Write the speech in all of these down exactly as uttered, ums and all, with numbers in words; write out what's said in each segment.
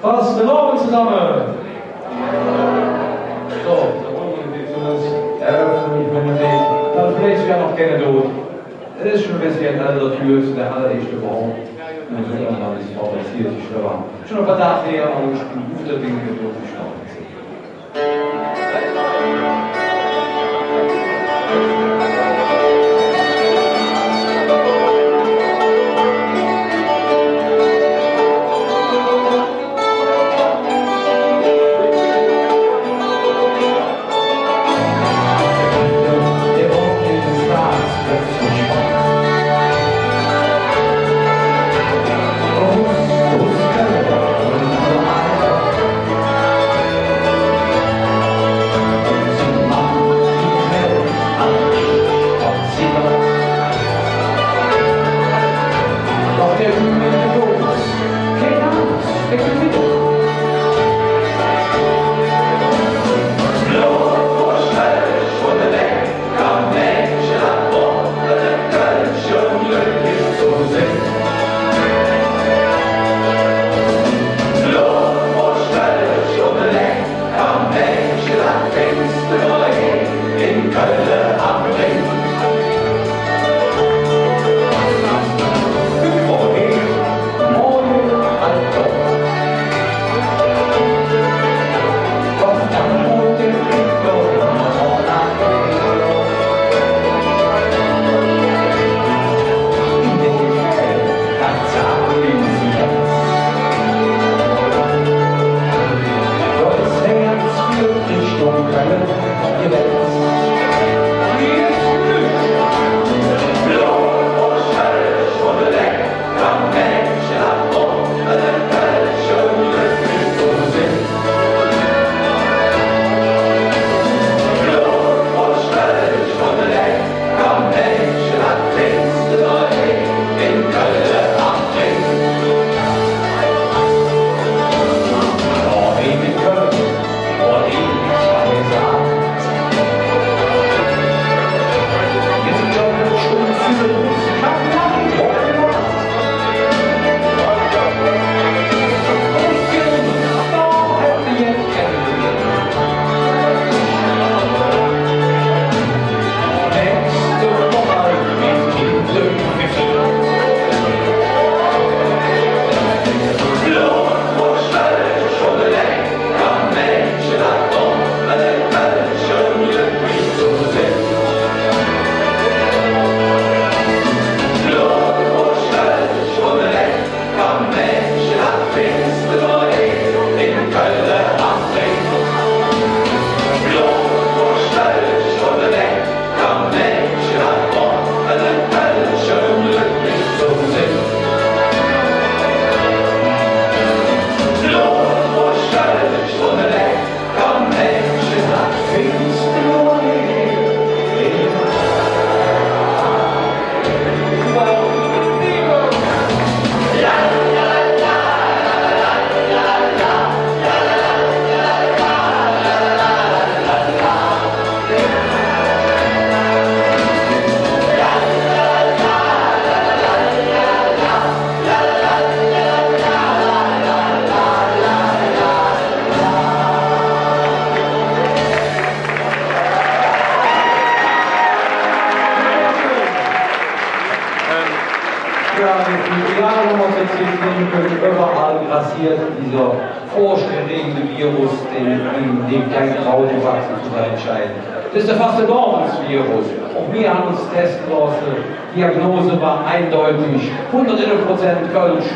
Fastelovend zesamme! Su, dann wolle mer zumindest eröffne, ich mein, dann villeich es jo noch kein Dud. Et es ald e bessche en alder Tüür, de allereeschte Bauch. Un su kann mer sich fabriziert, ich gläuv. Schon e paar Dag her, ävver ich ben guter Dinge, dat et sich lohnt. Jo, die Jahre muss ich sage, üvverall grassiert dä furchterregende Virus, dä em Kraut gewachse ze sin scheint. Dat es der Fastelovendsvirus. Och mir han uns teste looße, Diagnose wor eindeutig, hundertelf Prozent Kölsch.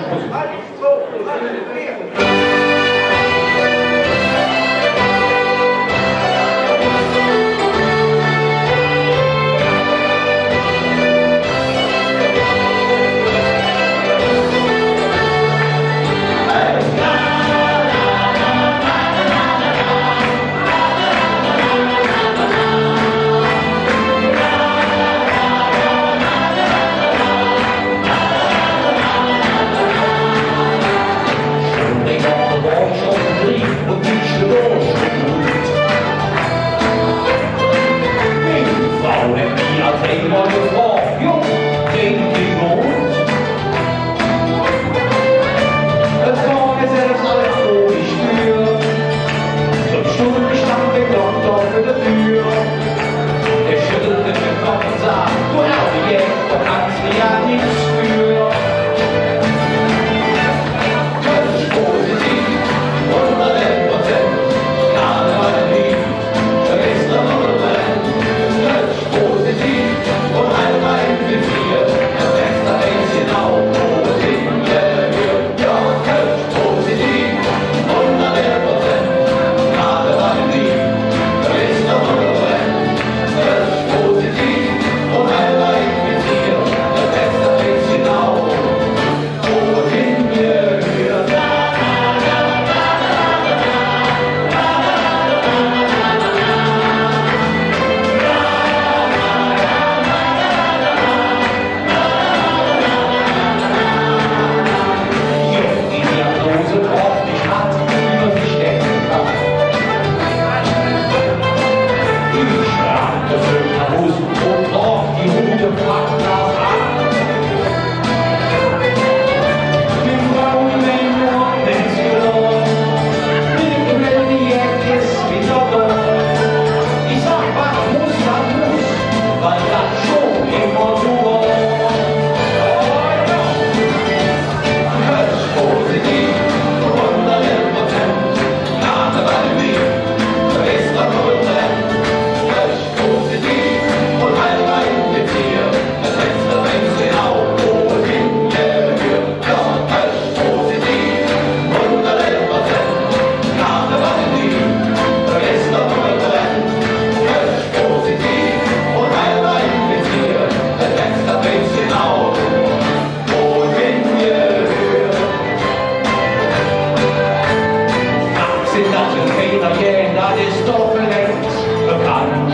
Keiner, dat es doch längst bekannt.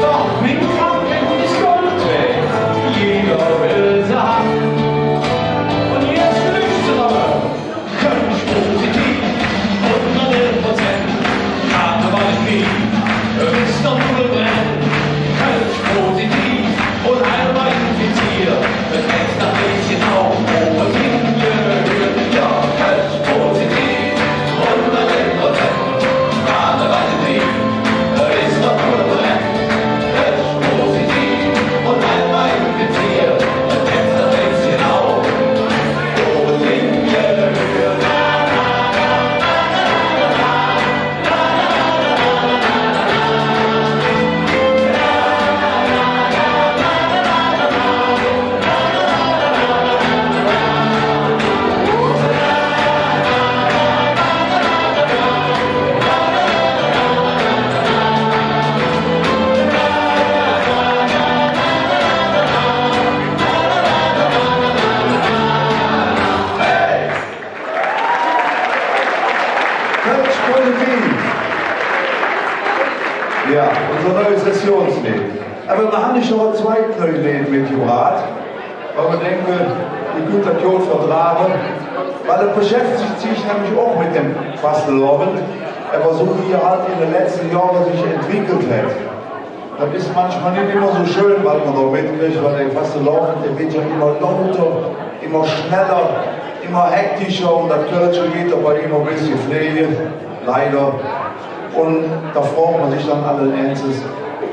Doch wie krank es Gold, jeder will se han. Un jetz lüchtet et. Kölsch positiv, hundert Prozent. Karneval in Wien, Mister Nudelbrenn. Kölsch positiv un eimol infiziert. Extra Plätzche auch, wo et hingehört. Jo, Kölsch positiv, hundert Prozent. Karneval in Wien, Mister Nudelbrenn. Kölsch positiv un eimol infiziert. Extra Plätzche auch. Kölsch positiv. Jo, unser neues Sessionsleed. Ävver do han ich noch e zweit neues Leed metgebraht, weil mer denke, ehr künnt dat god verdrage. Weil et beschäftigt sich nämlich och met dem Fastelovend, ävver su wie hä halt en de letzte Johre sich entweckelt hät. Dat es manchmol nit immer su schön, wat mer do metkritt, weil der Fastelovend, dä weed jo immer lauter, immer schneller, immer hektischer un dat Kölsche geiht dobei immer e bessche flöge, leider. Un do frog mer sich dann allen Ernstes,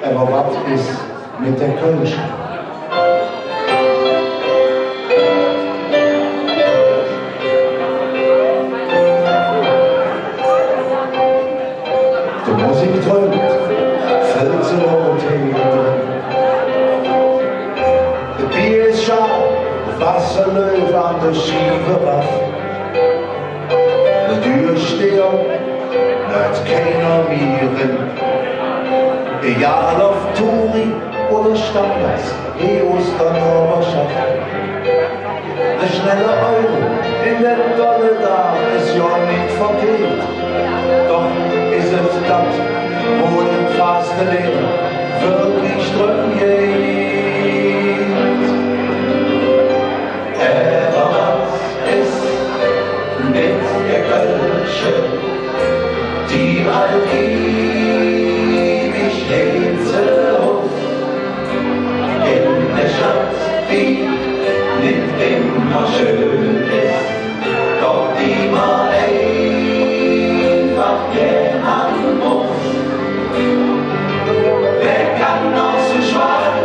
ävver wat es met der Kölsche? De Musik dröhnt, Felsen un Heede. De Bier es schal, Wasserlöwe an der Schiev av. De Dürsteher hürt keiner mih en. Egal ov Touri oder Stammgäss, he us der Nohberschaff. Der schnelle Euro en däm dolle Dag es jo nit verkeht. Doch es et dat, wo et em Fastelovend wirklich dröm geiht. Ävver wat es met der Kölsche, die ald iwig Hetze hott? En der Stadt, die nit immer schön es, doch die mer einfach gään han muss. Wä kann noch su schwaad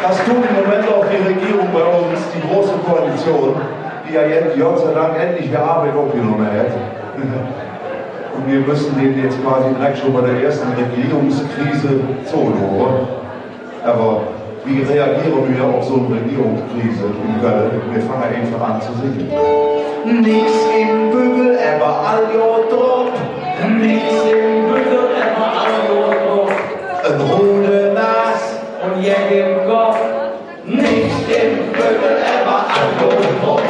Dat deit em Moment och de Regierung bei uns, de große Koalition, die jo jetz, Gott sei Dank, endlich ehr Arbeid opgenomme hät. Un mer müsse denne jetz quasi tirek ald bei der eeschte Regierungskris zohöre. Ävver wie reagiere mer op su en Regierungskris en Kölle? Mer fange einfach aan ze singe. Nix em Böddel, ävver all god drop. Nix em Böddel, ävver all god drop. En Rudel Nass un jeck em Kopp. Nix em Böddel, ävver all god drop.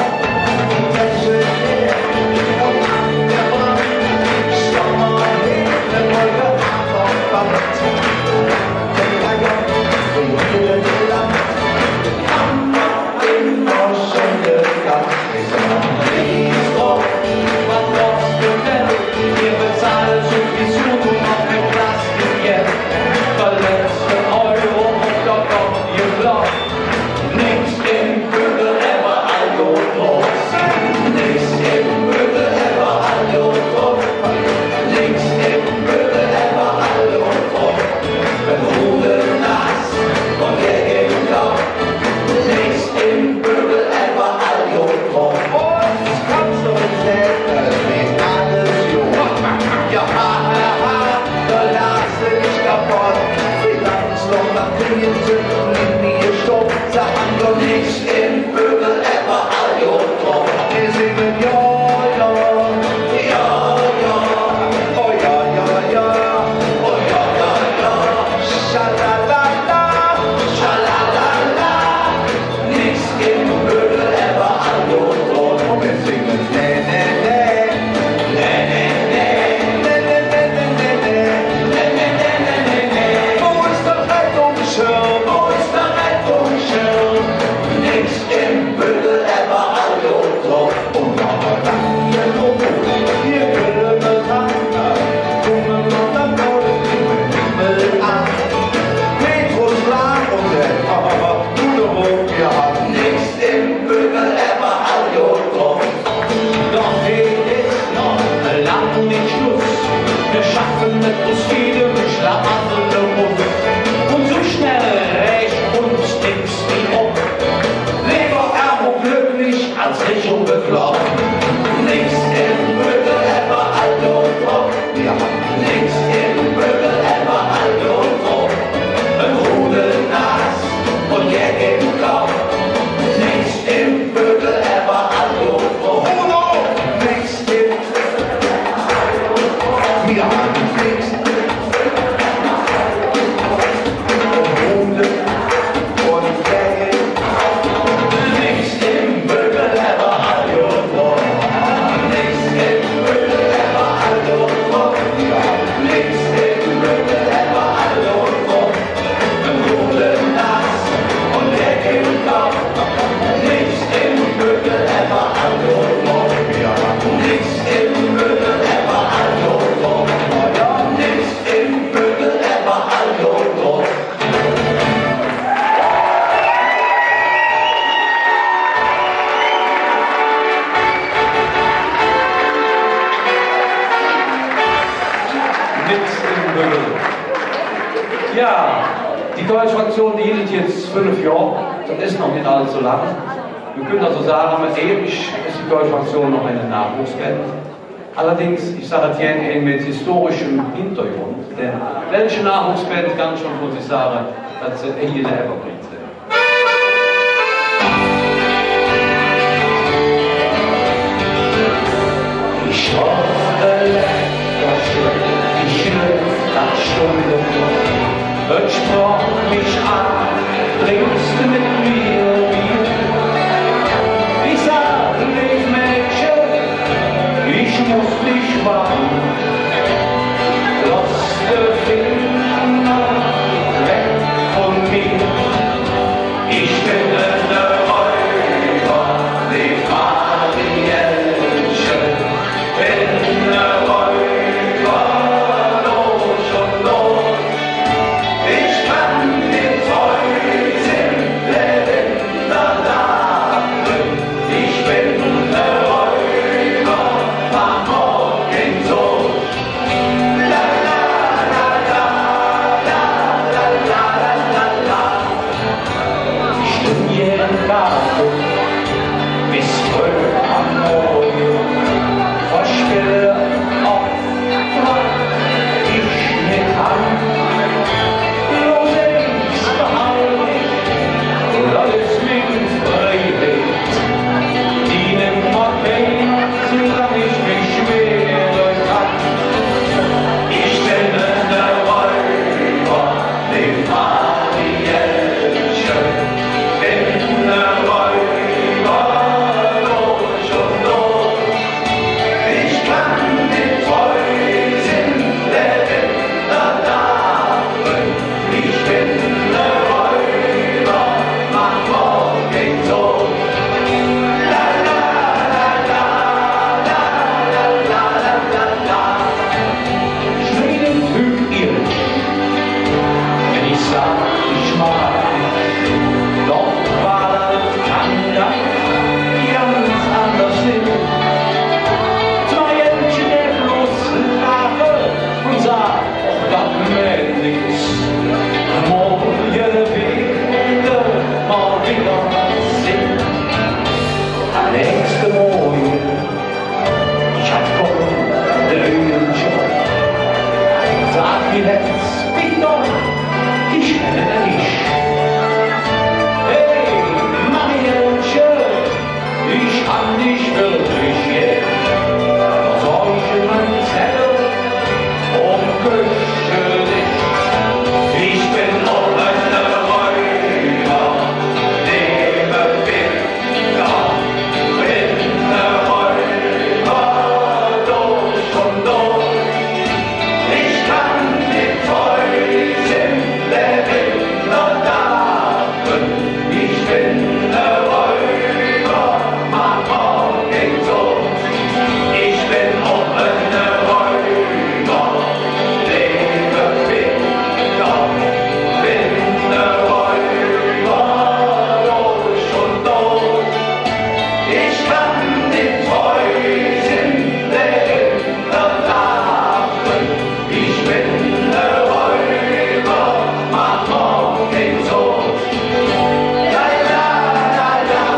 Doch hee es noch lang nit Schluss. Mer schaffe met us jedem Schlamassel erus. Un su schnell räg uns nix mih op. Leever ärm un glöcklich als rich un beklopp. Nix em Böddel, ävver all god drop. Nix em Böddel, ävver all god drop. En Rudel Nass un jeck em Kopp. Nix em Böddel, ävver all god drop. Nix em Nix em Böddel. Jo, die Deutschfraktion, die gitt et jetz fünf Johr. Dat es noch nit all zo lang. Mer künnt alsu sage, eesch es die Deutschfraktion noch en Nohwuchsband. Allerdings, ich sage et gään, en met historischem Hingergrund, denn welche Nohwuchsband kann schon vun sich sage, dat se en eige Evergreen sin? Ich hoffe, dat schön, ich schön, dat schön. Et sprach mich aan, drinks do met mir Bier? Ich sag, leev Mädche, ich muss dich warne. Loss de Finger weg vun mir. Ich ben ene Räuber, leev Mariellche. Ich mag dich, doch war dat dann ganz anders. Zwei Entchen bloß lache un sage: Och, dat mäht nix. Morge widder, morge widder sin. Am nächste Morge, ich hatt schon de Ögelcher. Sag: Wie hätts, bitte, ich hätt dich. Hey, Marienche, ich han dich wirklich gään. Soll ich mein Zettel un küsse dich? Ich bin och ene Räuber, leeve Binder, bin ene Räuber durch un durch. Ich kann die Treue in der Winter. Ich bin ene Räuber, man mag mich su. Ich bin och ene Räuber, leeve Binder, bin ene Räuber durch un durch. Ich kann die Treue in der Winter. Ich bin ene Räuber, man mag mich su. La, la, la.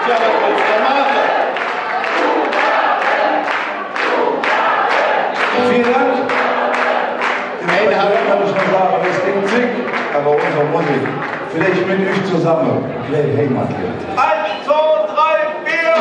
Tja, wat wells de maache? Vielen Dank. Dem eine Harald kann ich noch sage, es klingt sick, ävver unsere Musik, vielleicht mit üch zosamme, klei Heimatlied. Eins, zwei, drei, vier.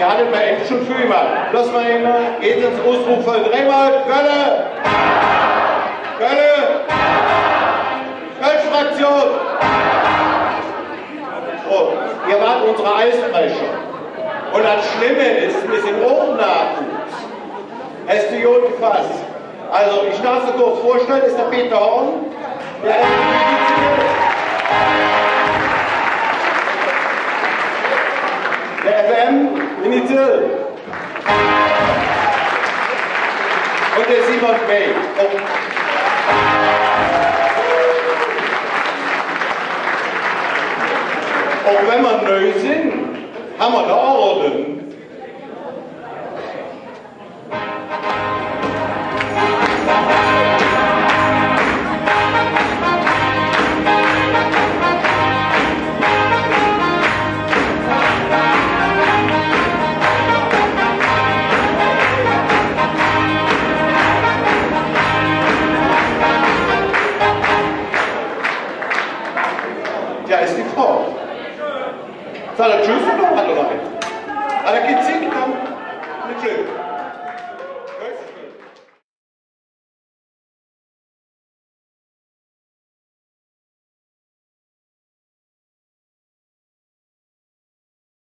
Ehr hattet mer endlich schon vürmol. Loss mer immer, geiht ens Usrof vör, dreimol, Kölle! Kölle! Kölsch Fraktion! So, ehr wort unsere Eisbrecher. Un dat Schlimme es, mer sin och Nohwuss. Häs de god gefass. Also, ich darf se kurz vörstelle, es der Peter Horn, der F M Initial. Der F M Initial. Un der Simon Bay. Och, och wenn mer neu sin, han mer der Orde. Jo, es die Frog. Sag doch Tschüss.